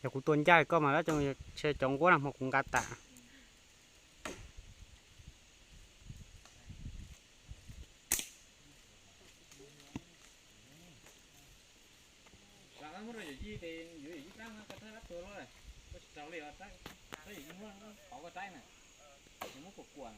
Yog kuv tua ncaj koj mas lawm, tshe cov nquab no mas kuv nqa tas. Lam muab rau yawm yij ces yuav yawm yij rab no koj rab tuag luaj, koj tsis raug li os, rab yawm yij muab qhov koj rab na, nws muab kuam kuam.